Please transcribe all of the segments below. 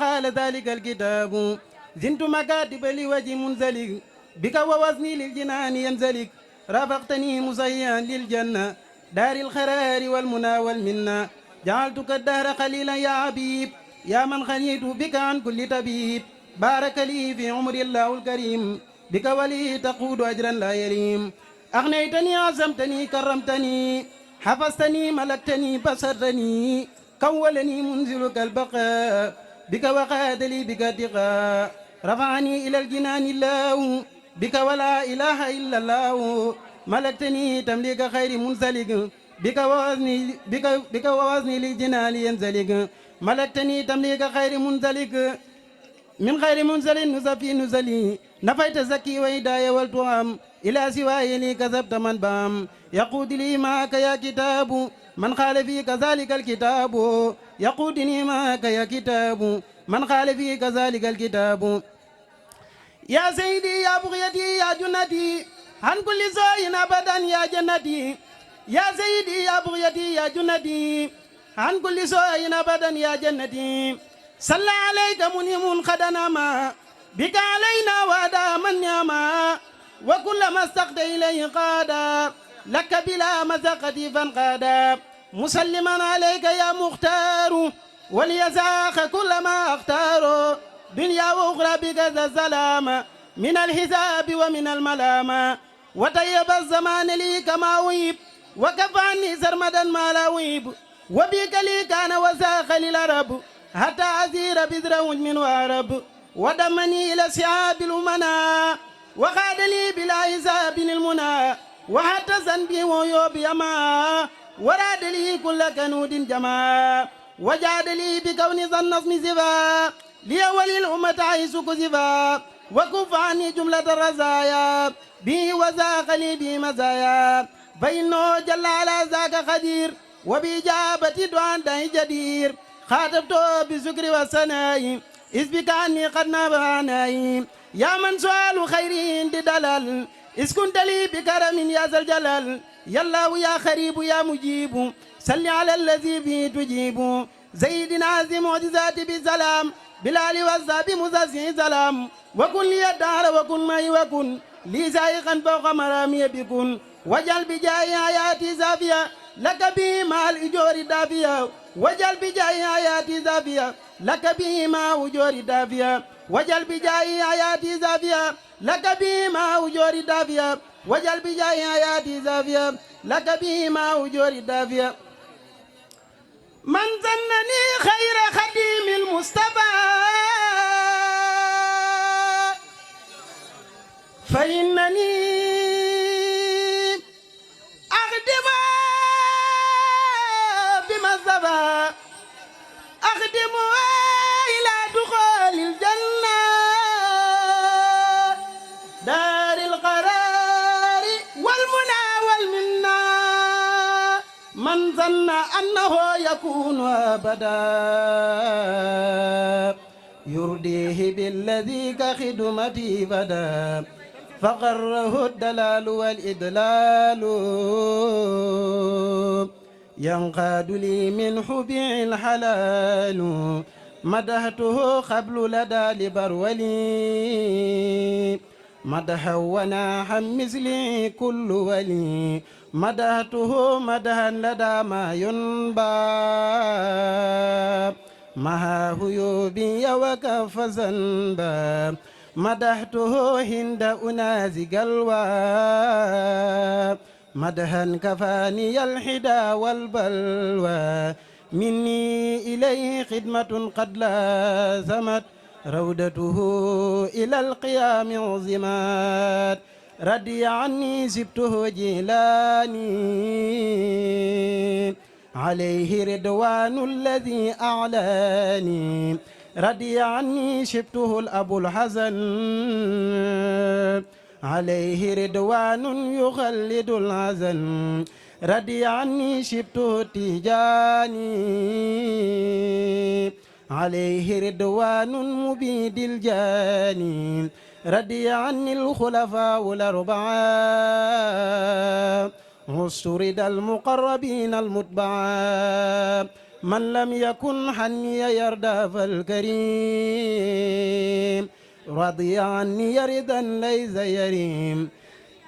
قال ذلك الكتاب زنت مكاتب لوجه منزلق بك ووزني للجنان ينزلق رافقتني مسيئا للجنة دار الخرار والمنى والمنى جعلتك الدهر قليلا يا عبيب يا من خنيت بك عن كل طبيب بارك لي في عمر الله الكريم بك ولي تقود أجرا لا يريم أغنيتني عزمتني كرمتني حفظتني ملكتني بصرتني كولني منزلك البقاء بك وقاد لي بك اتقاء رفعني إلى الجنان الله بك ولا إله إلا الله ملكتني تمليك خير منزلق بك ووزني للجنان ينزلق ملكتني تمليك خير منزلق من غير منزل نزفي نزلي نفيت زكي وهداية والتوام إلى سواي لي كذبت من بام يقود لي معك يا كتاب من قال في كذلك الكتاب يقودني معك يا كتاب من قال في كذلك الكتاب يا سيدي يا بغيتي يا جنتي عن كل سوء أبدا يا جنتي يا سيدي يا بغيتي يا جنتي عن كل سوء أبدا يا جنتي صلى عليك منيم قد نما بك علينا وادام النعما وكلما استقت إليه قادا لك بلا مزقة فانقادا مسلما عليك يا مختار وليزاق كل ما اختار دنيا وأخرى بك ذا السلام من الحساب ومن الملام وطيب الزمان لي كما ويب وكف عني سرمدا ما لا ويب وبك لي كان وساق للعرب حتى أزير بذر من وعرب ودمني إلى سعاب الأمنا وقاد لي بلا حساب المنى وحتى ذنبي ويوب يما وراد لي كل كنود جما وجاد لي بكون ذا النظم زفا لأول الأمة عيس كزفا وكف عني جملة الرزايا بي وزاق لي بي مزايا فإنه جل على ذاك قدير وبإجابة دعاء داعي جدير خاطبته بالذكر والثناء إذ بك عني قد نبهاني يا من سؤال خير عند دلال إذ كنت لي بكرم يا ذا الجلال يا الله يا خريب يا مجيب صل على الذي به تجيب زيد عظيم معجزات بالسلام بالآل والصحب مزازي سلام وكن لي الدهر وكن معي وكن لي سائقا فوق مرامي بكن وجل بجاي آياتي زافية لك به مع الإجور دافية وجل بجاي آياتي زافية لك به مع أجور دافية وجل بجاي آياتي زافية لك به مع أجور دافية وجل بجاي آياتي زافية لك به مع أجور دافية من ظنني خير خديم المصطفى فإنني أخدم بمصطفى أخدم إلى دخول الجنة دار القرار والمنى والمنى من ظن أنه يكون أبدا يرديه بالذي كخدمتي بدا فغره الدلال والإدلال ينقاد لي من حبي الحلال مدحته قبل لدى لبرولي مدحا وناحا مثلي كل ولي مدحته مدحا لدى ما ينبى مها هيوبي وكف ذنبا مدحته هند أناز قلوى مدحا كفاني الحدى والبلوى مني إليه خدمة قد لازمت رودته إلى القيام عظمات رضي عني سبته جيلاني عليه رضوان الذي أعلاني رضي عني شبته الأبو الحسن عليه رضوان يخلد الحزن رضي عني شبته التجاني عليه رضوان مبيد الجاني رضي عني الخلفاء الأربعة مسترد المقربين المتبعة من لم يكن حني يرضى فالكريم رضي عني يردا ليس يريم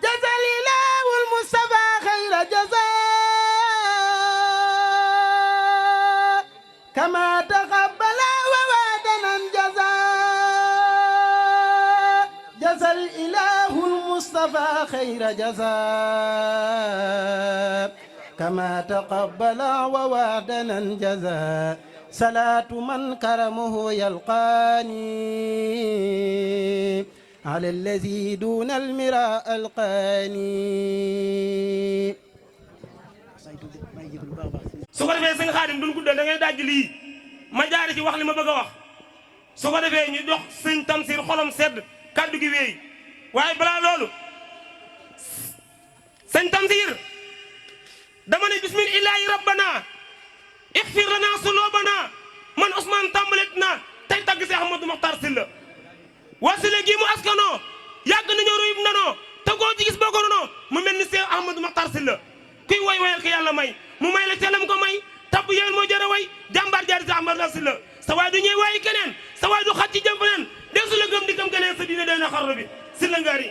جزى الإله المصطفى خير جزاء كما تقبل ووعدنا جزاء جزى الإله المصطفى خير جزاء كما تقبل ووعدنا جزاء صلاة من كرمه يلقاني على الذي دون المراء القاني su ko defee sëñ Xaadim duñ guddal da ngay dajji lii ma jaari ci wax li ma bëgg a wax su ko defee ñu jox sëñ Tamsir xolam sedd kaddu gi wéy waaye balaa loolu sëñ Tamsir dama ne bismillahi rabbana ixfir lana sulubana man Ousmane tàmbalet na tey tagg Seex Ahmadou Mokhtar Sylla wasila gi mu askanoo yàgg nañoo ruyub nanoo te goo ci gis boo ko nonoo mu mel ni Seex Ahmadou Mokhtar Sylla kuy woy woyal ko yàlla may mu may la teelam ko may tabb yéen moo jëre way jàmbaar jaari Seex Ahmadou Sylla sa waay du ñëw waayi keneen sa waay du xat ci jëm feneen dee su la gëm di gëm keneen sa diine day na xarnu bi Sylla ngaari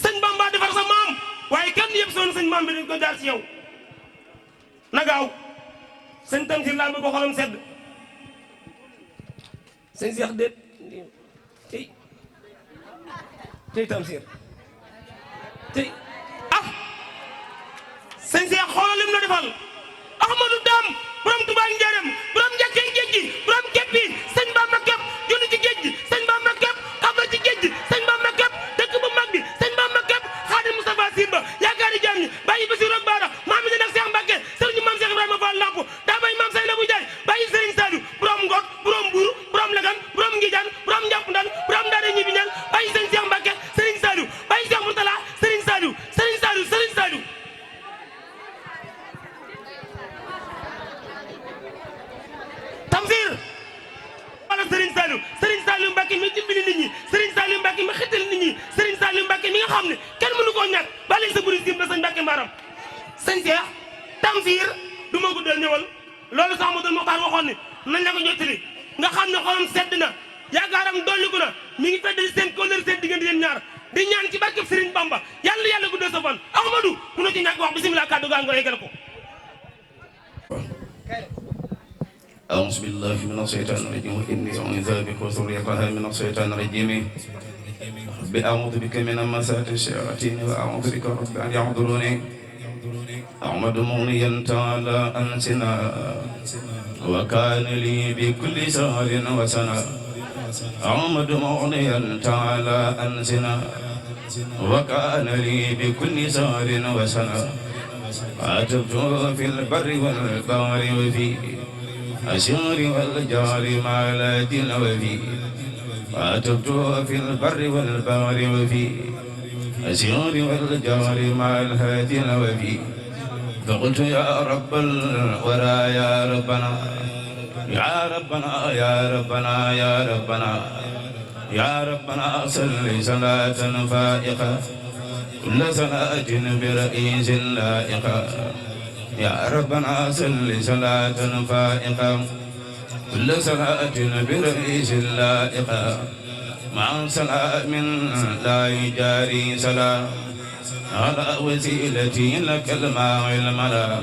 sëñ Bamba defar sa maam waaye kenn yëpp soon sëñ maam bi dañ ko jaar ci yow na gaaw sëñ Tamsir laa bëgg ko xolam sedd sëñ Seex déet tey Tamsir tey ah sëñ Seex xoolal lim la defal Ahmadou Dam borom Tuubaa njaaram borom njëkkee géej gi borom képp yi sëñ Bamba képp julli ci géej gi sëñ Bamba képp xabla ci géej gi sëñ Bamba képp dëkk bu mag bi sëñ Bamba képp Xaadim Moustapha Simba yaakaari jaam ñi bàyyi Basiru ak Baara maam mi nag Seex Mbàkke sëriñ maam Seex Ibrahima Fall Lamp daa bay maam say na bu jaay bàyyi sëriñ Saliou borom Ngot borom Buuru borom Lagan borom Ngijaan borom Njàpp Ndal borom Daara ñi bi ñal bàyyi sëriñ Seex Mbàkke sëriñ Saliou bàyyi Seex Murtala sëriñ Saliou sëriñ Saliou sëriñ Saliou Tamsir wala Serigne Saliou Mbacke mi dimbali nit ñi Serigne Saliou Mbacke mi xittal nit ñi Serigne Saliou Mbacke mi nga xam ne kenn mënu koo ñàkk bàyyi sa buri sim ba sëñ Mbacke Mbaram sëñ Cheikh Tamsir du ma guddal ñëwal loolu sax Ahmadou Mokhtar waxoon ni nañ la ko jottali nga xam ne xolam sedd na yaakaaram dolliku na mi ngi feddali seen kóllëre seen diggante yéen ñaar di ñaan ci barkeb Serigne Bamba yàlla guddal sa fan Ahmadou mënoo ci ñàkk wax bisimilah kàddu gaa nga yeggal ko أعوذ بالله من الشيطان الرجيم وإني أعوذ بك وذريتها من الشيطان الرجيم رب أعوذ بك من همزات الشياطين وأعوذ بك رب أن يحضروني أحمد مغنيا تعالى أنسنا وكان لي بكل سهر وسنا أحمد مغنيا تعالى أنسنا وكان لي بكل سهر وسنا عاتبت في البر والبحر وفي الشهر والجار مع الدين وفي عاتبت في البر والبحر وفي الشهر والجار مع الدين وفي فقلت يا رب الورى يا ربنا يا ربنا يا ربنا يا ربنا يا ربنا صل صلاة فائقة كل صلاة برئيس لائقة يا ربنا صل صلاة فائقة كل صلاة برئيس لائقة مع سلام لا يجاري سلام على وسيلتي لك الماء الملا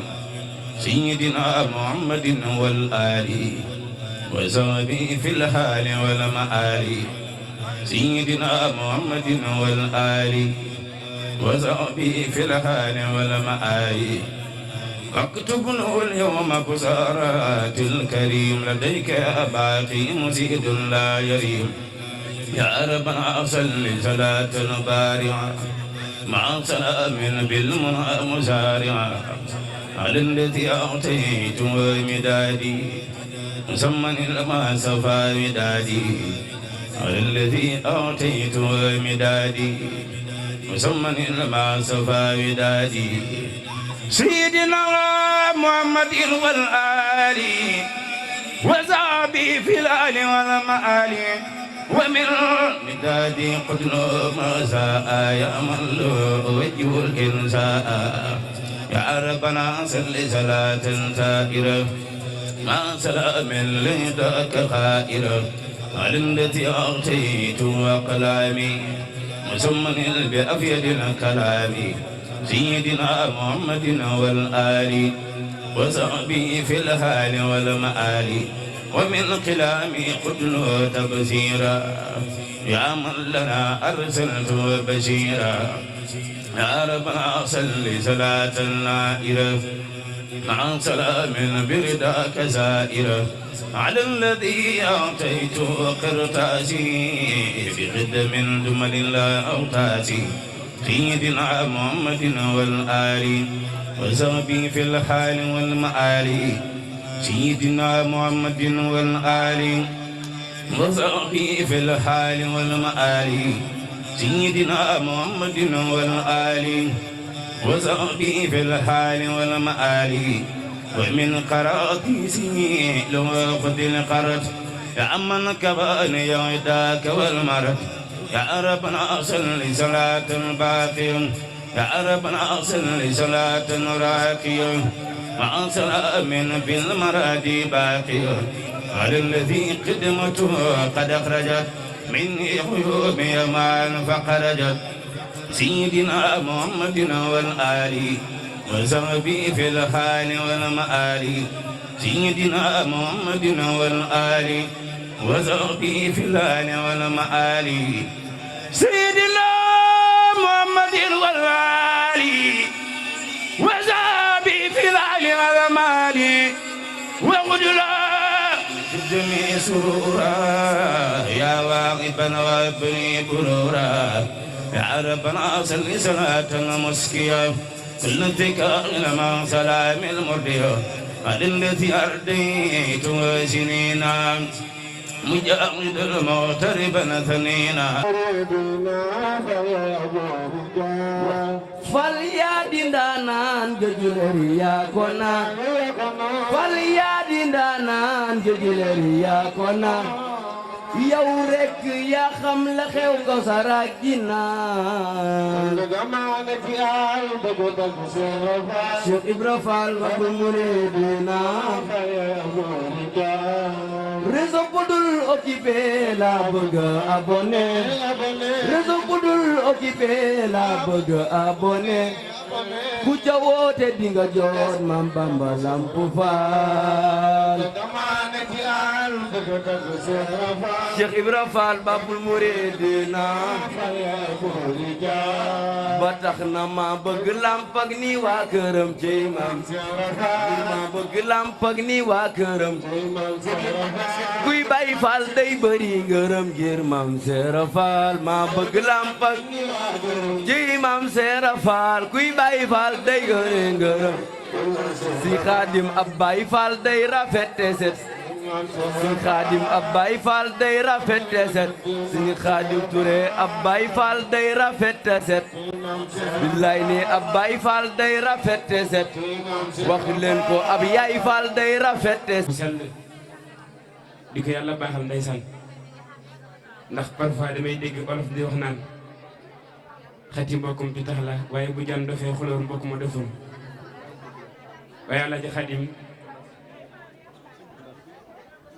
سيدنا محمد والآل وصحبه في الحال والمآل سيدنا محمد والآل وصحبه في الحال والمآل اكتب اليوم بسارات الكريم لديك يا باقي مسيد لا يريم يا ربنا صل صلاة بارعة مع سلام بالمنى مسارعة على الذي أعطيت مدادي مسمى لما صفى مدادي على الذي أعطيت مدادي مسمى لما صفى مدادي سيدنا محمد والآل وصحبه في الآل والمآل ومن مدادي قتل ما ساء يا من له وجه الإنساء يا يا ربنا صل صلاة سائرة مع سلام لداك خائرة على التي أعطيت وقلامي مسمن بأفيد الكلام سيدنا محمد والآل وصحبه في الحال والمآل ومن كلامي قتل تبصيرا يا من لنا أرسلت بشيرا يا ربنا صل صلاة نائرة مع سلام برداك زائرة على الذي أعطيت قرطاسي بقدم جمل لا أوتاسي سيدنا محمد والآل وصحبه في الحال والمآل سيدنا محمد والآل وصحبه في الحال والمآل سيدنا محمد والآل وصحبه في الحال والمآل ومن قراطيسه لو قد القرط يا من كبان يعداك والمرض يا ربنا صل صلاة باقية يا ربنا صل صلاة راقية مع سلام بالمراد باقية على الذي قدمته قد أخرجت من عيوب يمان فخرجت سيدنا محمد والآل وصحبه في الحال والمآل سيدنا محمد والآل وصحبه في الحال والمآل سيدنا محمد والآل وصحبه في الحال والمآل وغدلا الجميع سرورا يا واقبا وابني برورا يا ربنا صل صلاة مسكية كل ذكر مع سلام المردية على الذي أرديت سنينا مجاهد المغترب ثنينا فاليادي دانان ججلريا كنا فاليادي دانان ججلريا كنا yow rek yaa xam la xew ko saragina Cheikh Ibra Fall Babul Mouridina réseau bu dul occupé la bëgg abonné réseau bu dul occupé la bëgg abonné ku ca woote dinga jot Mam Bamba Lamp Fall Cheikh Ibra Fall Babul Mouridina ba tax na ma bëgg lamp ak ni waa këram ci mam ma bëgg lamp ak ni waa këram kuy Baay Fall day bëri ngërëm ngir Mam Seera Fall ma bëgg lamp ak ci Mam Seera Fall kuy Baay Fall day bëri ngërëm si Xaadim ab Baay Fall day rafete set si Xaadim ab Baay Fall day rafete set si Xaadim Touré ab Baay Fall day rafete set billaay ni ab Baay Fall day rafete set wax leen ko ab Yaay Fall day rafete sell di ko yàlla baaxal ndeysaan ndax parfois damay dégg olof di wax naan xati mbokkum bi tax la waaye bu jan dofee xulóor mbokk ma deful waaye Alaaji Xaadim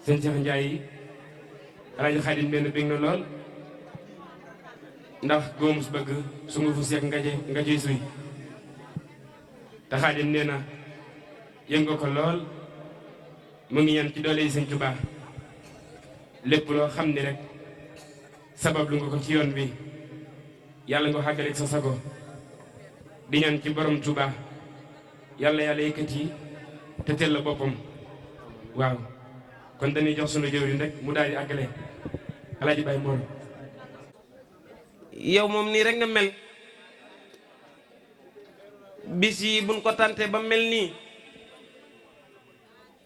sëñ Cheikh Ndiaye Alaaji Xaadim benn bég na lool ndax góomus bëgg su nga fu seek nga ciy suy te Xaadim nee na yënga ko lool mu ngi ñaan ci doole yi sëñ Tuubaa lépp loo xam ni rek sabab lu nga ko ci yoon bi yàlla nga xàggaleeg sa sago di ñaan ci borom Tuubaa yàlla yëkkati te teel la boppam waaw kon dañuy jox sunu jëwriñ rek mu daal di àggale Alaaji Baye Mor yow moom nii rek nga mel bis yi buñ ko tante ba mel nii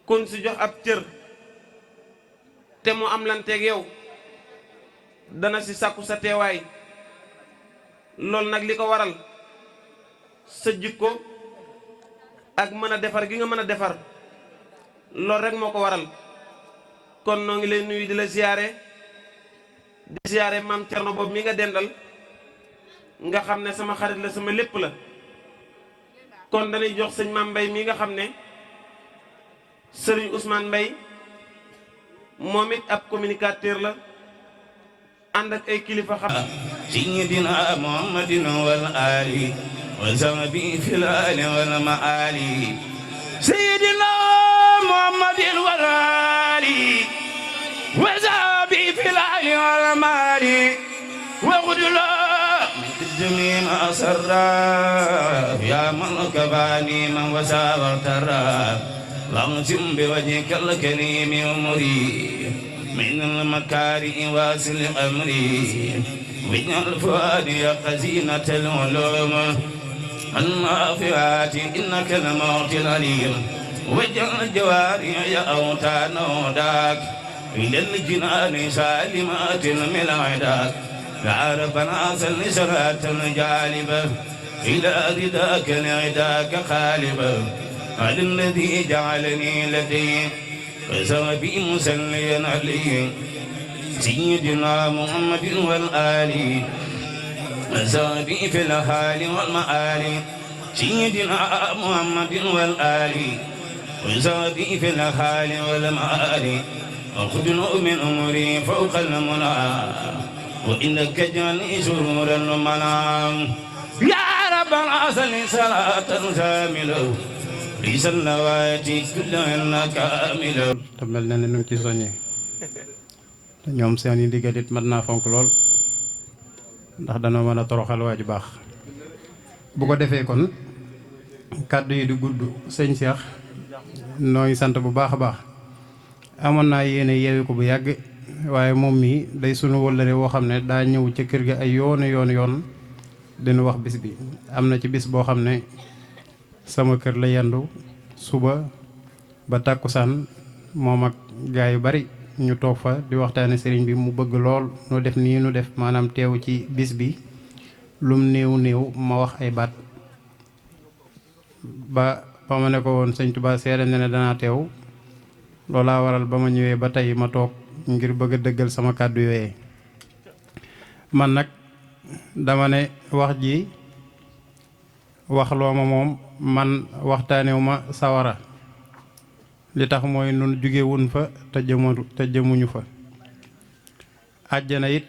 kon si jox ab cër te mu am lanteeg yow dana si sàkku sa teewaay loolu nag li ko waral sa jikko ak mën a defar gi nga mën a defar loolu rek moo ko waral kon noo ngi lay nuyu di la ziyaare Maam Cerno boobu mi nga dendal nga xam ne sama xarit la sama lépp la kon danay jox sëñ Mame Mbaye mi nga xam ne sëriñ Ousmane Mbaye moom it ab communicateur la ànd ak ay kilifa xam سيدنا محمد والآل وصحبه في الآل والمآل سيدنا محمد والآل وصحبه في الآل والمآل وخذ له من جميع ما أسرى يا من كفاني من وسع واغترى لمسم بوجهك الكريم أمري من المكارئ واصل أمري من الفؤاد يا خزينة العلوم النافعات إنك الموت العليم وجل الجواري يا أوتان هداك إلى الجنان سالمات من عداك يا ربنا صل صلاة الجالبة إلى رداك لعداك خالبة على الذي جعلني لديه وسبي مسليا عليه سيدنا محمد والآل وسبي في الحال والمآل سيدنا محمد والآل وسبي في الحال والمآل وخذنا من أمري فوق المنى وإنك جعلني سرورا ومنام يا ربنا صل صلاة كاملة ليس اللواتي كلهن كاملة te mel na ne nu ngi ci soññee te ñoom seen i ndigal it mat naa fonk lool ndax danoo mën a toroxal waa ju baax bu ko defee kon kàddu yi du gudd sëñ Cheikh noo ngi sant bu baax a baax amoon naa yéene yeewi ko bu yàgg waaye moom mii day sunu wëllëre woo xam ne daa ñëw ca kër ga ay yoon dinu wax bis bi am na ci bis boo xam ne sama kër la yendu suba ba tàkkusaan moom ak gaa yu bari ñu toog fa di waxtaane sëriñ bi mu bëgg lool nu def nii nu def maanaam teew ci bis bi lum néew ma wax ay baat ba ma ne ko woon sëñ Tuubaa seere ne ne danaa teew loolaa waral ba ma ñëwee ba tey ma toog ngir bëgg a dëggal sama kàddu yooyee man nag dama ne wax ji waxloo ma moom man waxtaanewu ma sawara li tax mooy nun jóge wun fa te jëmuñu fa àjjana it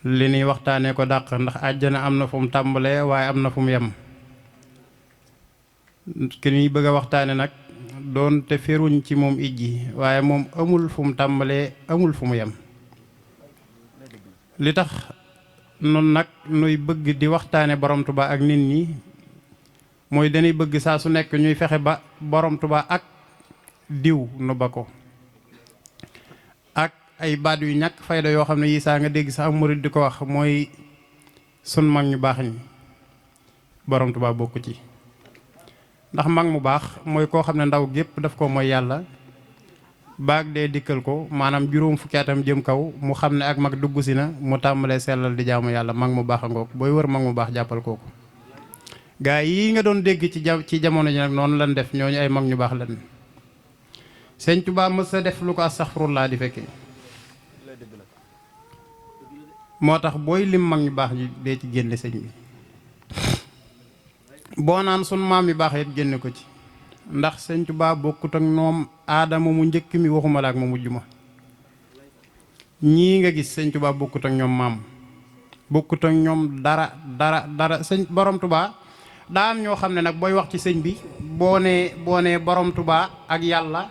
li ñuy waxtaanee ko dàq ndax àjjana am na fu mu tàmbalee waaye am na fu mu yem ki ñuy bëgg a waxtaane nag doon te feruñ ci moom ijji waaye moom amul fu mu tàmbalee amul fu mu yem li tax nun nag nuy bëgg di waxtaane borom Tuubaa ak nit ñi mooy dañuy bëgg saa su nekk ñuy fexe ba borom Tuubaa ak diw nu ba ko ak ay baat yu ñàkk fayda yoo xam ne yi saa nga dégg sax murid di ko wax mooy sun mag ñu baax ñi borom Tuubaa bokku ci ndax mag mu baax mooy koo xam ne ndaw gépp daf ko mooy yàlla baag dee dikkal ko maanaam juróom fukki atam jëm kaw mu xam ne ak mag dugg si na mu tàmbalee sellal di jaamu yàlla mag mu baax a ngoog booy wër mag mu baax jàppal kooku gaa yi nga doon dégg ci jamono ji nag noonu lan def ñooñu ay mag ñu baax lan sëñ Tuubaa mës a def lu ko astaxfirullaa di fekkee moo tax booy lim mag ñu baax ñi dee ci génne sëñ bi boo naan sun maam yi baax it génne ko ci ndax sëñ Tuubaa bokkut ak ñoom aadama mu njëkk mi waxuma la ak ma mujj ma ñii nga gis sëñ Tuubaa bokkut ak ñoom maam bokkut ak ñoom dara sëñ borom Tuubaa daa am ñoo xam ne nag booy wax ci sëñ bi boo nee borom Tuubaa ak yàlla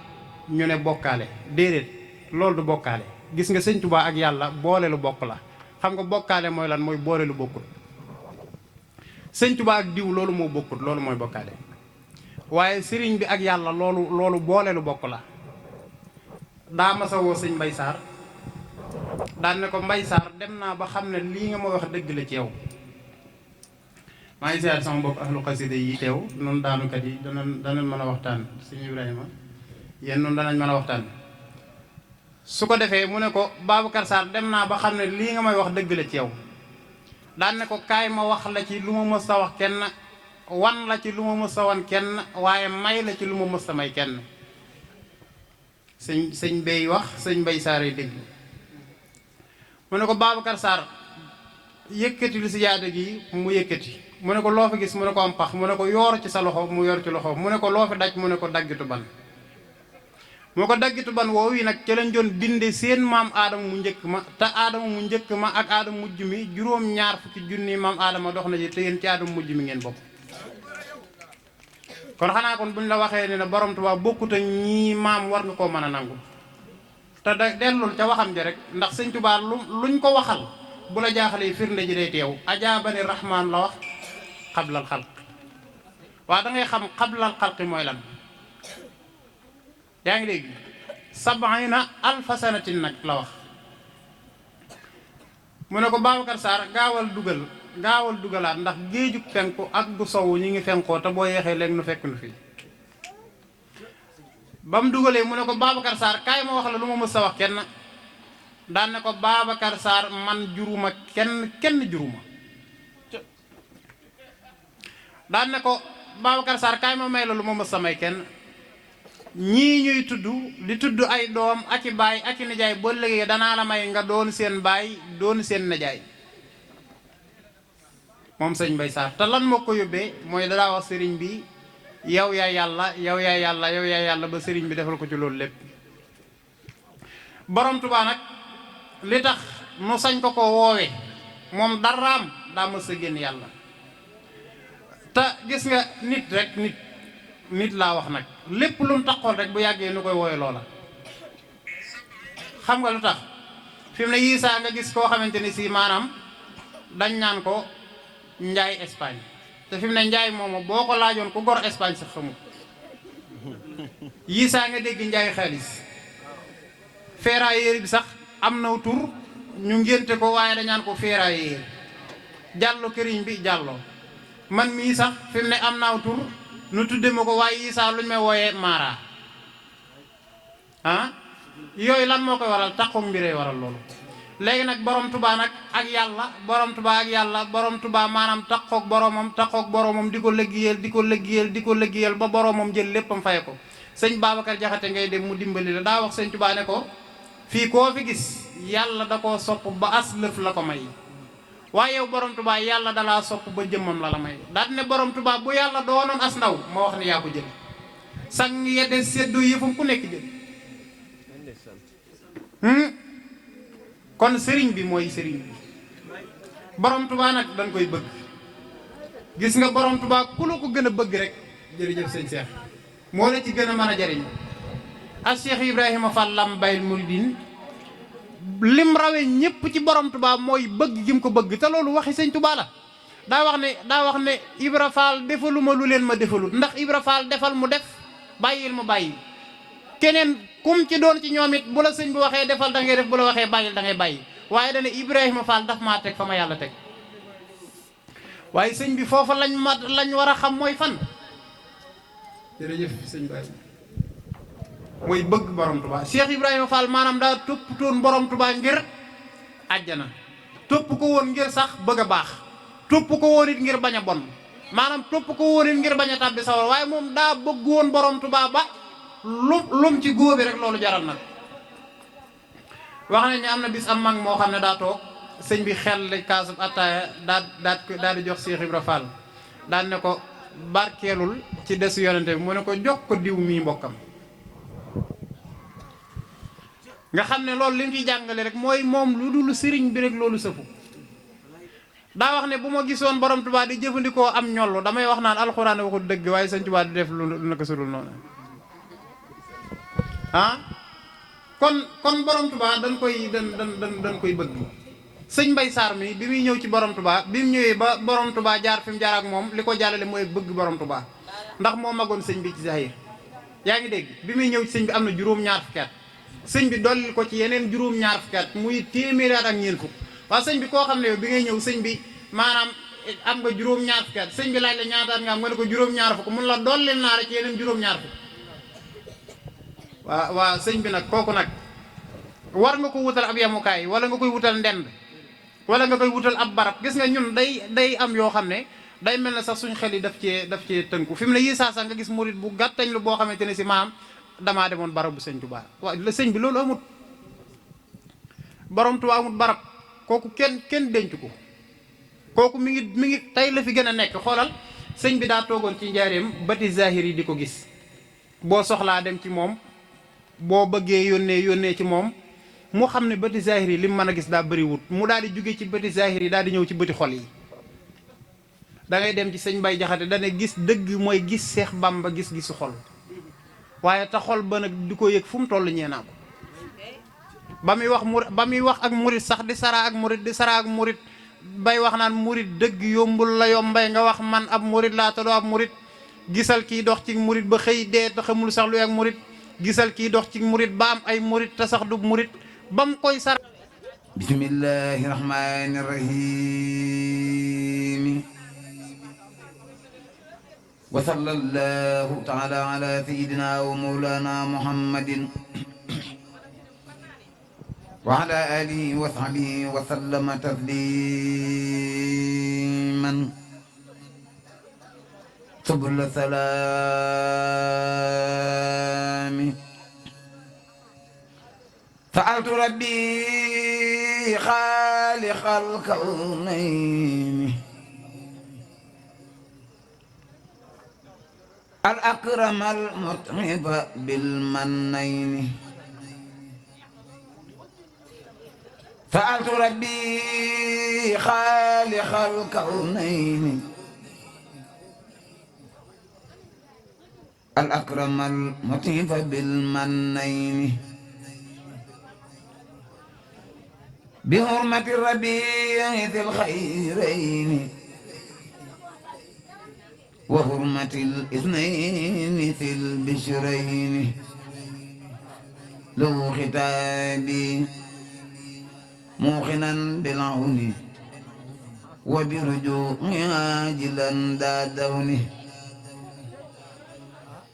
ñu ne bokkaale déedéet loolu du bokkaale gis nga sëñ Tuubaa ak yàlla boole lu bokk la xam nga bokkaale mooy lan mooy boole lu bokkut sëñ Tuubaa ak diw loolu moo bokkut loolu mooy bokkaale waaye sëriñ bi ak yàlla loolu boole lu bokk la daa masa woo sëñ Mbay Saar daan ne ko Mbay Saar dem naa ba xam ne lii nga ma wax dëgg la ci yow maa ngi seet sama mbokk ahlu xasida yi teew noonu daanukat yi danañ mën a waxtaan sëñ Ibrahima yéen noonu danañ mën a waxtaan su ko defee mu ne ko Babacar Sarr dem naa ba xam ne lii nga may wax dëgg la ci yow daan ne ko kaay ma wax la ci lu ma mës a wax kenn wan la ci lu ma mës a wan kenn waaye may la ci lu ma mës a may kenn sëñ bay wax sëñ Mbay Saar yi dégg mu ne ko Babacar Sarr yëkkati lu si yaada gi mu yëkkati mu ne ko loo fi gis mu ne ko am pax mu ne ko yoor ci sa loxo mu yor ci loxo mu ne ko loo fi daj mu ne ko daggitu ban moo ko daggitu ban woowu yi nag ci lañ doon binde seen maam aadama mu njëkk ma te aadama mu njëkk ma ak aadama mujj mi juróom-ñaar fukki junni maam aadama dox na ci te yéen ci aadama mujj mi ngeen bokk kon xanaa kon buñ la waxee ne borom Tuubaa bokkut ak ñii maam war nga koo mën a nangu te da dellul ca waxam ji rek ndax sëñ Tuubaa luñ ko waxal bu la jaaxalee firnde ji day teew ajaabani rahmaan la wax xablal xalq waaw da ngay xam xablal xalqi mooy lan yaa ngi dégg sabaina alfa sanatin nag la wax mu ne ko Babacar Sarr gaawal dugalaat ndax géejug fenku ak gu sowu ñi ngi fenkoo te boo yeexee léegi nu fekk nu fii ba mu dugalee mu ne ko Babacar Sarr kaay ma wax la lu ma mës a wax kenn daan ne ko Babacar Sarr man juruma kenn juruma daan ne ko Babacar Sarr kaay ma may la lu ma mës a may kenn ñii ñuy tudd di tudd ay doom ak i baay ak i nijaay boo léegi danaa la may nga doon seen baay doon seen nijaay moom sëñ Mbay Sarr te lan moo ko yóbbee mooy danaa wax sëriñ bi yow yaa yàlla yow yaa yàlla yow yaa yàlla ba sëriñ bi defal ko ci loolu lépp borom Tuubaa nag li tax nu sañ ko woowe moom daraam daa mës a génn yàlla te gis nga nit rek nit laa wax nag lépp lu mu taxool rek bu yàggee nu koy woowe loola xam nga lu tax fi mu ne yii saa nga gis koo xamante ni si maanaam dañ naan ko njaay Espagne te fi mu ne njaay moomu boo ko laajoon ku gor Espagne sax xamul yii saa nga dégg njaay xaalis ferrailleur bi sax am na tur ñu ngénte ko waaye dañaan ko ferrailleur jàllo këriñ bi jàllo man mii sax fi mu ne am naaw tur nu tudde ma ko waaye yii saa luñ may wooyee maara yooyu lan moo koy waral taxum mbiree waral loolu léegi nag borom Tuubaa nag ak yàlla borom Tuubaa maanaam taxoog boromam di ko liggéeyal ba boromam jël léppam faye ko sëñ Babacar Jaxate ngay dem mu dimbali la daa wax sëñ Tuubaa ne ko fii koo fi gis yàlla da koo sopp ba as lëf la ko may waaye yow borom Tuubaa yàlla dalaa sopp ba jëmmam la may daal ne borom Tuubaa bu yàlla doonoon as ndaw ma wax ne yaa ko jël sang yedde seddu yëfam ku nekk jël kon sëriñ bi mooy sëriñ bi borom Tuubaa nag dañ koy bëgg gis nga borom Tuubaa ku la ko gën a bëgg rek jërëjëf sëñ Cheikh moo la ci gën a mën a jariñ ak Cheikh Ibrahima Fall Lambayel Mouridine lim rawee ñëpp ci borom Tuubaa mooy bëgg gi mu ko bëgg te loolu waxi sëñ Tuubaa la daa wax ne Ibra Fall defaluma lu leen ma defalut ndax Ibra Fall defal mu def bàyyil mu bàyyi keneen kum ci doon ci ñoom it bu la sëñ bi waxee defal da ngay def bu la waxee bàyyil da ngay bàyyi waaye dana Ibrahima Fall daf maa teg fa ma yàlla teg waaye sëñ bi foofa lañ war a xam mooy fan jërëjëf sëñ Baye mooy bëgg borom Tuubaa Cheikh Ibrahima Fall maanaam daa toppatoon borom Tuubaa ngir àjjana topp ko woon ngir sax bëgg a baax topp ko woon it ngir bañ a bon maanaam topp ko woon it ngir bañ a tàbbi sawar waaye moom daa bëgg woon borom Tuubaa ba lum ci góobi rek loolu jaral nag wax nañ ne am na bis am mag moo xam ne daa toog sëñ bi xel li kaasub attaaya daal di jox Cheikh Ibra Fall daan ne ko barkeelul ci desu yonente bi mu ne ko jox ko diw mii mbokkam nga xam ne loolu li mu ciy jàngale rek mooy moom lu dul sëriñ bi rek loolu sëfu daa wax ne bu ma gisoon borom Tuubaa di jëfandikoo am ñollu damay wax naan alxuraan waxul dëgg waaye sëñ Tuubaa di def lu naka sudul noonu kon borom Tuubaa dañ koy bëgg sëñ Mbay Sarr mi bi muy ñëw ci borom Tuubaa bi mu ñëwee ba borom Tuubaa jaar fi mu jaar ak moom li ko jàllale mooy bëgg borom Tuubaa ndax moo magoon sëñ bi ci zahir yaa ngi dégg bi muy ñëw ci sëñ bi am na juróom-ñaar fukki at sëñ bi dolli ko ci yeneen juróom-ñaar fukki at muy téeméeri at ak ñeent fukk waaw sëñ bi koo xam ne yow bi ngay ñëw sëñ bi maanaam am nga juróom-ñaar fukki at sëñ bi laaj la ñaata at nga am nga ne ko juróom-ñaar fukk mun la dollil naa rek ci yeneen juróom-ñaar fukk waa sëñ bi nag kooku nag war nga ko wutal ab yamukaay wala nga koy wutal ndend wala nga koy wutal ab barab gis nga ñun day am yoo xam ne day mel ne sax suñ xel yi daf cee tënku fi mu ne yii saa sax nga gis murit bu gàttañ lu boo xamante ne si maam damaa demoon barab bu sëñ Tuubaa waaw la sëñ bi loolu amut borom Tuubaa amut barab kooku kenn denc ko kooku mi ngi tey la fi gën a nekk. xoolal sëñ bi daa toogoon ci njaareem bati zahir yi di ko gis, boo soxlaa dem ci moom, boo bëggee yónnee ci moom, mu xam ne bëti zahir yi li mu mën a gis daa bëriwut, mu daal di jóge ci bëti zahir yi daal di ñëw ci bëti xol yi. da ngay dem ci sëñ Mbay Jaxate dana gis dëgg mooy gis Seex Bamba gis-gisu xol, waaye te xol ba nag di ko yëg fu mu toll ñee naa ko. ba muy wax ak murit sax di sara ak murit bay wax naan murit dëgg yombul la yombay nga wax man ab murit laa te doo ab murit. gisal kii dox ci murit ba xëy dee te xamul sax luy ak murit, gisal kii dox ci murit ba am ay murit te sax du murit ba mu koy sara. bismillahi rahmani rahim wa sallallahu taala ala sayidina wa mawlana muhammadin wa ala alihi wa sahbihi wa sallama tasliman subul salaami sa'altu rabbi xaaliqal kawnayni al akramal mut'iba bil mannayni sa'altu rabbi xaaliqal kawnayni al akramal mut'iba bil mannayni bi hurmati rabi'i dhil khayrayni wa hurmatil ithnayni fil bishrayni lahu khitabi muqinan bil auni wa bi ruju'i ajilan dadawni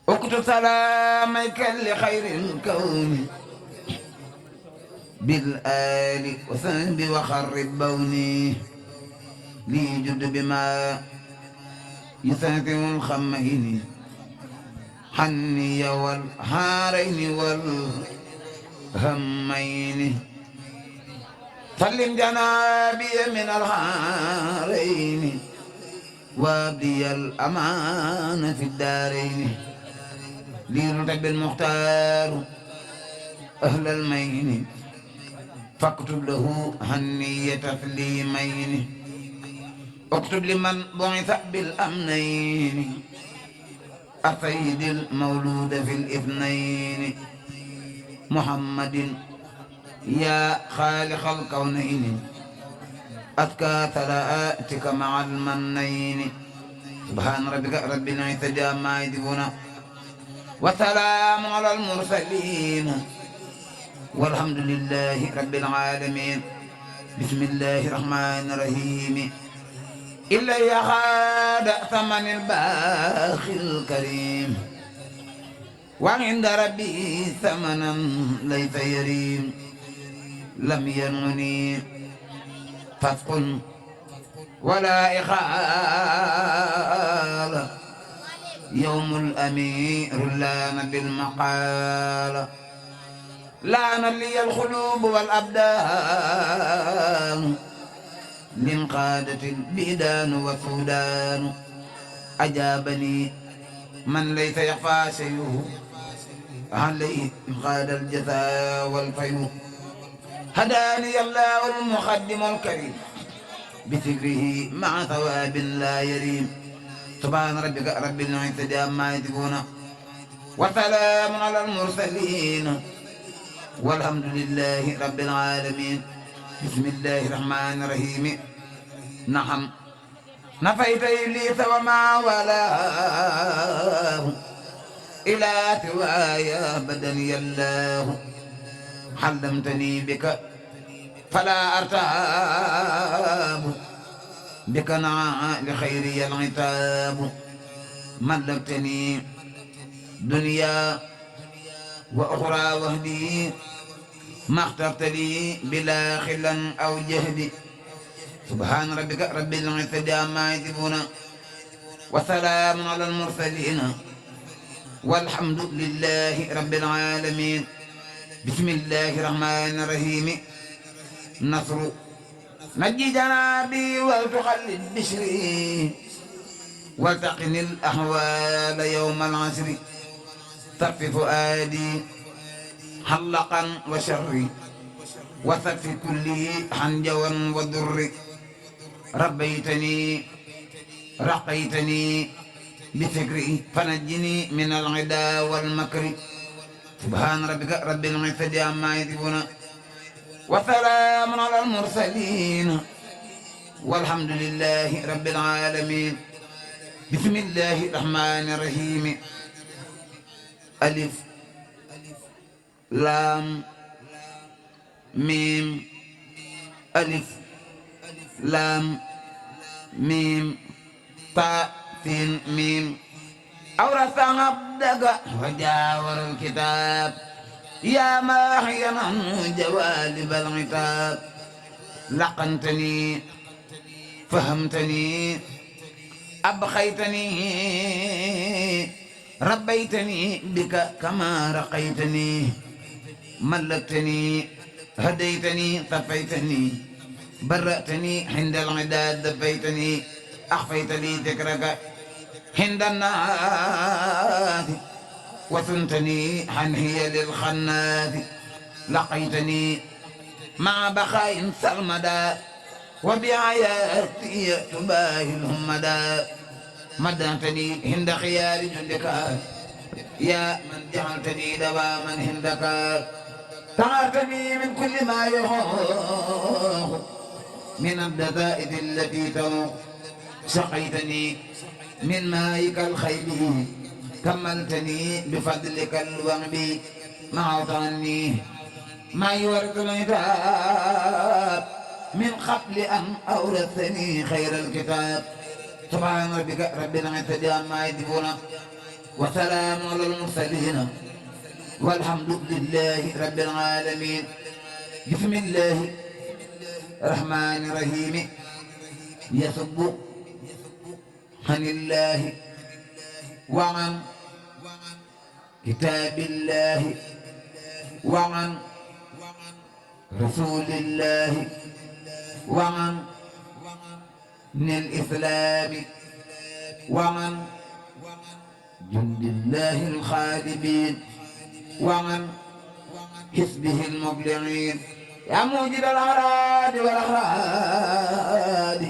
uqtu salamaka li khairil kawni bil ali wa sahbi wa kharrib bawni li jud bima يسافر الخمين حني والهارين والهمين سلم جنابي من الهارين وابدي الأمان في الدارين ليرتب المختار أهل المين فاكتب له هنية تسليمين اكتب لمن بعث بالأمنين السيد المولود في الاثنين محمد يا خالق الكونين أتكى ثلاثك مع المنين سبحان ربك رب العزة عما يصفون وسلام على المرسلين والحمد لله رب العالمين بسم الله الرحمن الرحيم إلا يخاد ثمن الباخي الكريم وعند ربي ثمنا ليس يريم لم ينغني فسق ولا إخال يوم الأمير لان بالمقال لان لي القلوب والأبدان من قادة البيدان والسودان أجابني من ليس يخفى شيئه عليه قاد الجزاء والفيء هداني الله المقدم الكريم بذكره مع ثواب لا يريم سبحان ربك رب العزة عما يصفون وسلام على المرسلين والحمد لله رب العالمين بسم الله الرحمن الرحيم نعم نفيت إبليس وما ولاه إلى سواي بدني الله حلمتني بك فلا أرتاب بك نعى لخيري العتاب ملكتني دنيا وأخرى وهدي ما اخترت لي بلا خلا أو جهد سبحان ربك رب العزة عما يصفون وسلام على المرسلين والحمد لله رب العالمين بسم الله الرحمن الرحيم نصر نجي جنابي ولتخلد بشري والتقني الأحوال يوم العسر طف فؤادي حلقا وشري وثف كله حنجوا وضر ربيتني رقيتني بفكري فنجني من العدا والمكر سبحان ربك رب العزة عما يصفون وسلام على المرسلين والحمد لله رب العالمين بسم الله الرحمن الرحيم ألف لام ميم ألف لام ميم طاء سين ميم أورث عبدك وجاور الكتاب يا ماحيا جوالب العتاب لقنتني فهمتني أبخيتني ربيتني بك كما رقيتني ملكتني هديتني طفيتني برأتني عند العداد دفيتني أخفيت لي ذكرك عند الناس وثنتني حنهي للخناس لقيتني مع بخاء سرمدا وبآياتي تباهي الهمدا مدنتني عند خيار جندك يا من جعلتني دواما عندك طهرتني من كل ما يخوف من الدثائر التي تروق سقيتني من مائك الخيب كملتني بفضلك الوهب مع ظني ما يورث العتاب من قبل أن أورثني خير الكتاب سبحان ربك رب العزة عما يصفون وسلام على المرسلين والحمد لله رب العالمين بسم الله الرحمن الرحيم يسب عن الله وعن كتاب الله وعن رسول الله وعن من الإسلام وعن جند الله الخالدين وعن حزبه المبلغين يا موجد الأعراض والأغراض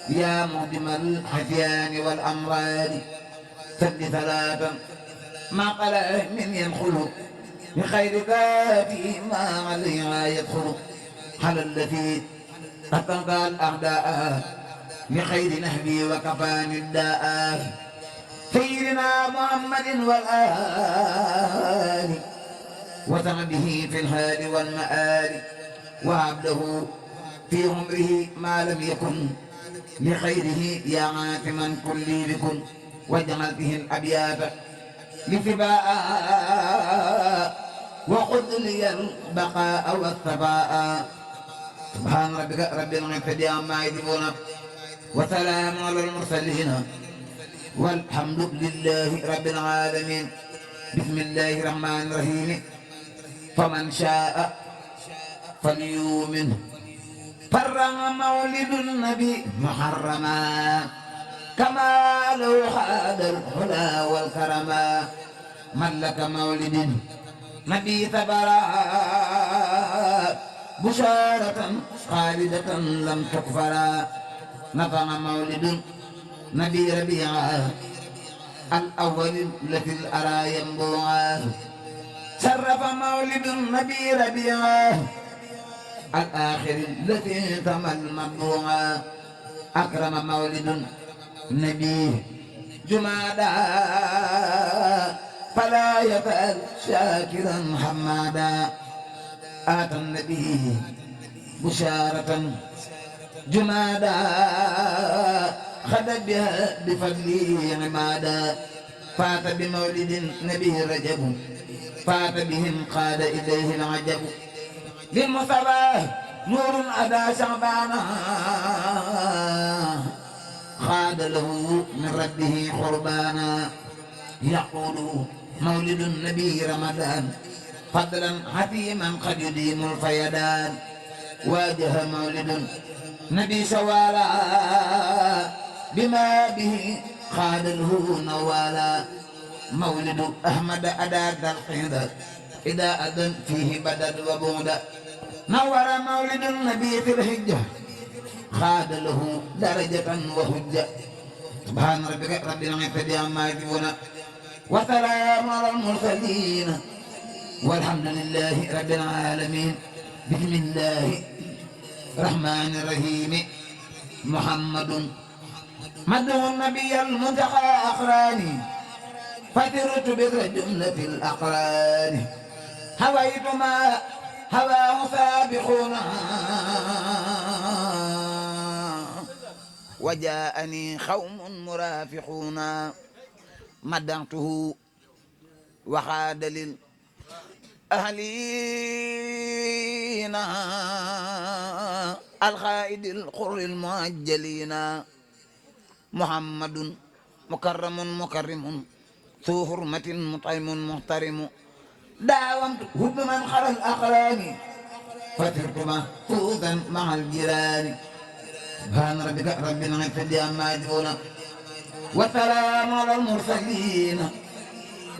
يا مهدم الحزيان والأمراض سد ثلاثا ما قال من ينخل بخير ذاتي ما عليها يدخل على التي أتقى الأعداء بخير نهبي وكفاني الداء سيدنا محمد والآل وسعده في الهاد والمآل وعبده في عمره ما لم يكن لخيره يا عاتما كل بكم واجعل به الأبيات لسباء وخذ لي البقاء والثباء سبحان ربك رب العزة عما يصفون وسلام على المرسلين والحمد لله رب العالمين بسم الله الرحمن الرحيم فمن شاء فليؤمن فرغ مولد النبي محرما كما لو خاد الهدى والكرما ملك مولد نبي ثبرا بشارة خالدة لم تكفرا نفع مولد نبي ربيعا الأول التي الأرى ينبوعا شرف مولد النبي ربيعا الآخر التي تم المطبوعا أكرم مولد النبي جمادا فلا يفعل شاكرا حمادا آتى النبي بشارة جمادا خدت بها بفضله عمادا فات بمولد النبي رجب فات بهم قاد إليه العجب للمصطفى نور أدى شعبانا خاد له من ربه قربانا يقول مولد النبي رمضان فضلا حتيما قد يديم الفيدان واجه مولد نبي سوالا بما به خادله نوالا مولد أحمد أداد القيد إذا أذن فيه بدد وبعد نور مولد النبي في الحجة خاد له درجة وحجة سبحان ربك رب العزة عما يصفون وسلام على المرسلين والحمد لله رب العالمين بسم الله الرحمن الرحيم محمد مدعو النبي المنتقى أقراني فترت بذر جملة الأقران هويت ما هواه سابقون وجاءني قوم مرافقون مدحته وخاد للأهلين الخائد القر المعجلين محمد مكرم مكرم ذو حرمة مطعم محترم داومت حب من خلى الأقران فسرت محفوظا مع الجيران سبحان ربك رب العزة عما يصفون وسلام على المرسلين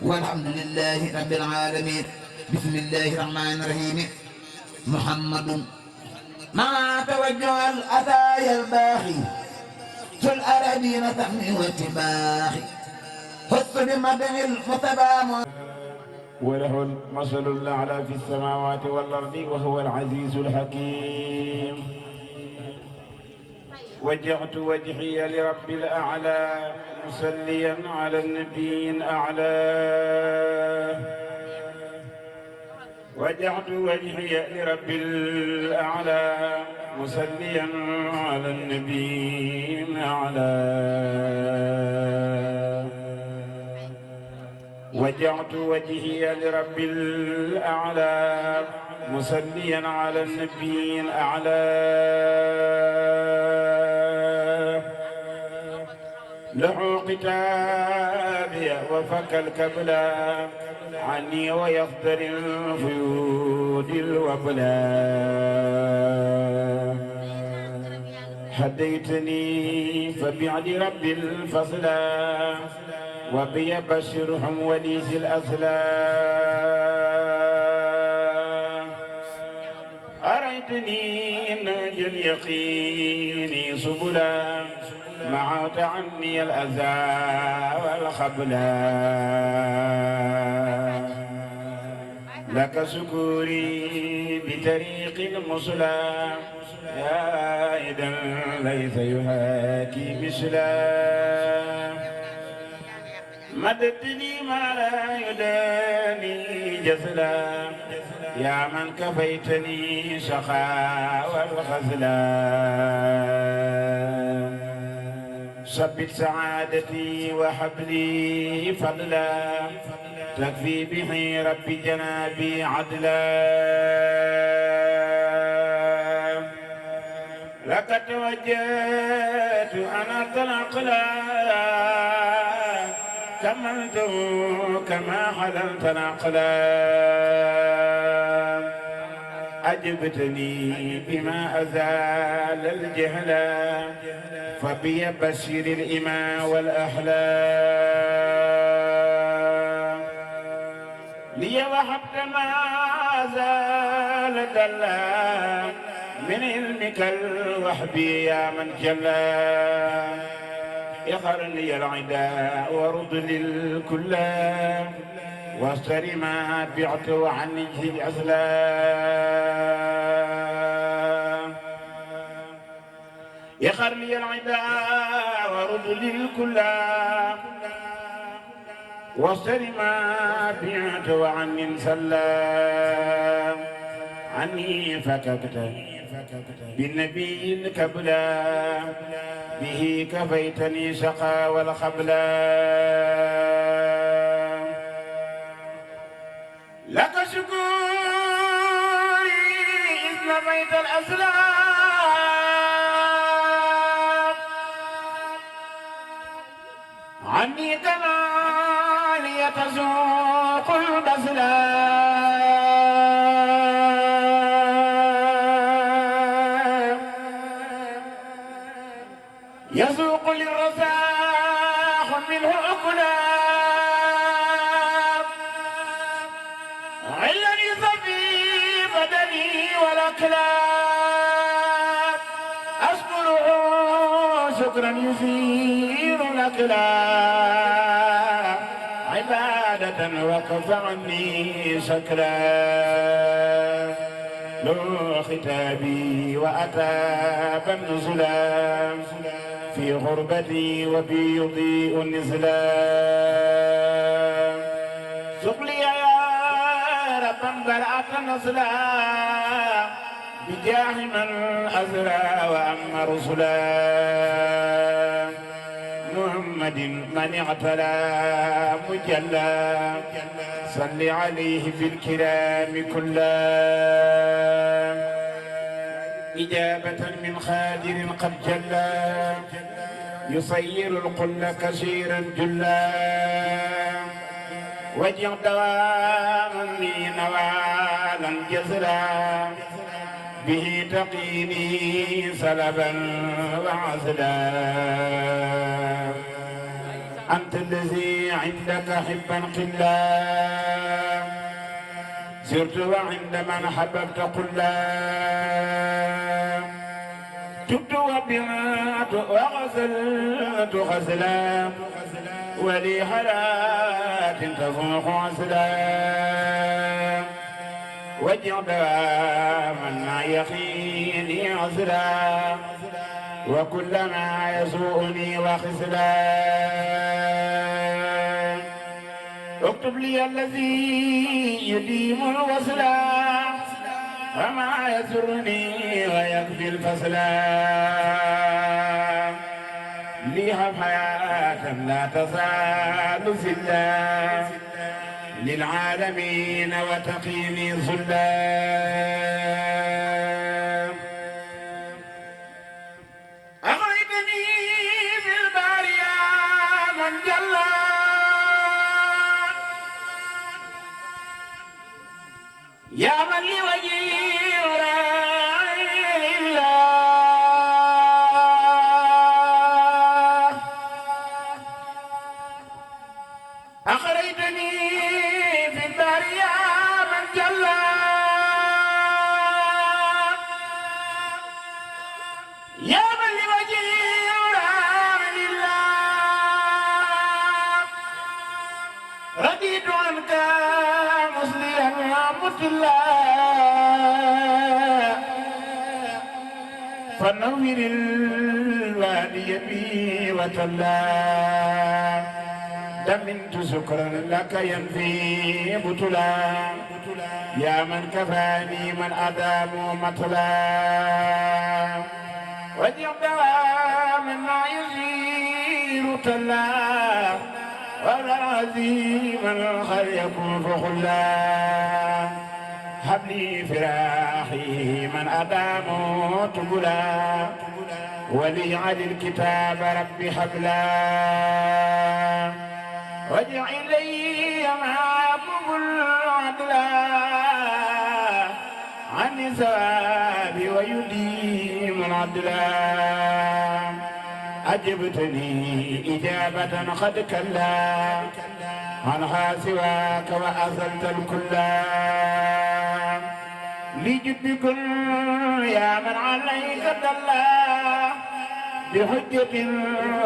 والحمد لله رب العالمين بسم الله الرحمن الرحيم محمد مع توجه الأتايا الباخي ذو الأراضين ثمن واتباخي حس بمدح المتبع وله المثل الأعلى في السماوات والأرض وهو العزيز الحكيم وجهت وجهي لرب الأعلى مصليا على النبي الأعلى وجهت وجهي لرب الأعلى مصليا على النبي الأعلى وجهت وجهي لرب الأعلى مصليا على النبي الأعلى له كتابي وفك الكبلا عني ويفضل الفيود الوبلا هديتني فبعد رب الفصلا وبي بشرهم وليس الأسلام أريتني نهج اليقين سبلا معوت عني الأذى والخبلا لك سكوري بطريق المصلى يا إذا ليس يهاكي مثلا مددني ما لا يداني جزلا يا من كفيتني شقاء والخزلا ثبت سعادتي وحبلي فضلا تكفي به ربي جنابي عدلا لك توجهت أنا تنقلا كملت كما حللت نقلا أجبتني بما أزال الجهلا فبي بشر الإماء والأحلام لي وحبت ما زال دلا من علمك الوحبي يا من جلا يخر لي العداء ورد للكل واشتري ما بعت عن الأسلام يخر لي العداء ورد للكل واشتري ما بعت عن سلام عني فككت بالنبي الكبلا به كفيتني شقا والخبلا لك شكوري إذ نفيت الأسلام عني كما ليتزوق البسلام يسوق للرزاق منه أكلاب علني في بدني والأكلاب أشكره شكرا يزيل الأكلاب عبادة وكف عني شكرا له ختابي وأتاب النزلا في غربتي وبي يضيء النزلا سقلي يا ربا برأة نصلا بجاه من أزرى وأما رسلا محمد من اعتلى مجلى صل عليه في الكرام كلا إجابة من خادر قد جلى يصير القل كثيرا جلا وجه دواما لي نوالا جزلا به تقيني سلبا وعزلا أنت الذي عندك حبا قلا سرت وعند من حببت قلا تبت وبعت وغسلت غسلا ولي حالات تفوق عسلا وجه دواما مع يقيني عسلا وكلما يسوءني وخسلا اكتب لي الذي يديم الوصلا وما يسرني ويكفي الفصلا ليها حياة لا تزال سلا للعالمين وتقيني ظلا أغرقني في البار يا من جلا يا من لوجهي وراي الله أخرجتني في الدار يا من جلا يا من لوجهي وراي الله رضيت عنك مسلما الله فنور الوادي بي وتلا دمنت سكرا لك ينفي بطلا يا من كفاني من أدام مطلا وجه دواما ما يزير تلا والعظيم الخير يكون فخلا حبلي فراحي من أدام تبلا ولي علي الكتاب ربي حبلا واجعل لي معكم العدلا عن ثواب ويديم العدلا أجبتني إجابة قد كلا عنها سواك وأزلت الكلا لجدكم يا من عليك دلا بحجة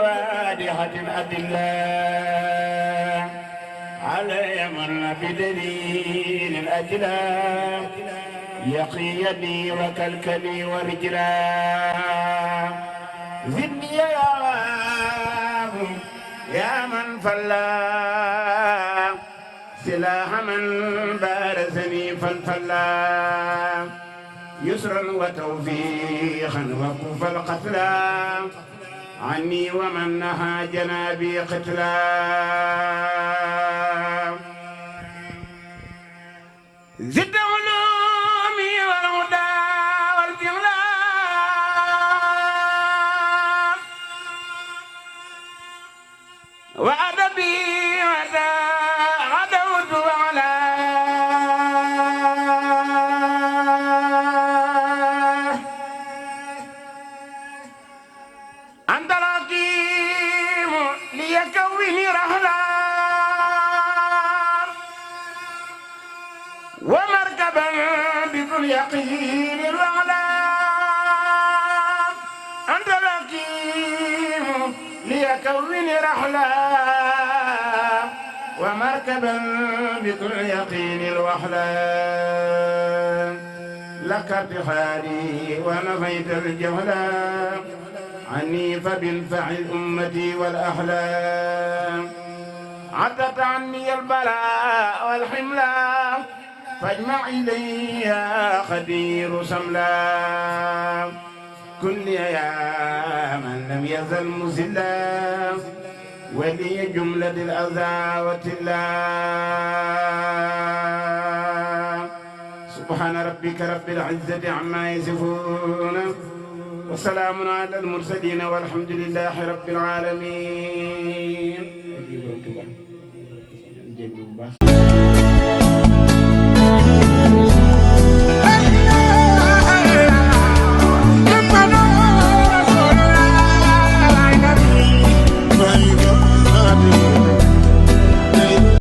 واضحة أدلة على من بدليل أجلا يقي يدي وكلكلي ورجلا زدني يا رب يا من فلا سلاح من بارزني فالفلا يسرا وتوفيقا وكف القتلى عني ومن نهى جنابي قتلا زد علومي والهدى والفعلا وأدبي غدوت على أنت لك كون رحلا ومركبا بكل يقين الوحلا لك ارتحالي ونفيت الجهلا عني فبالفعل أمتي والأحلام عدت عني البلاء والحملا فاجمع إلي خدير سملا كل يا من لم يزل مزلا ولي جملة الأذى والتلا سبحان ربك رب العزة عما يصفون وسلام على المرسلين والحمد لله رب العالمين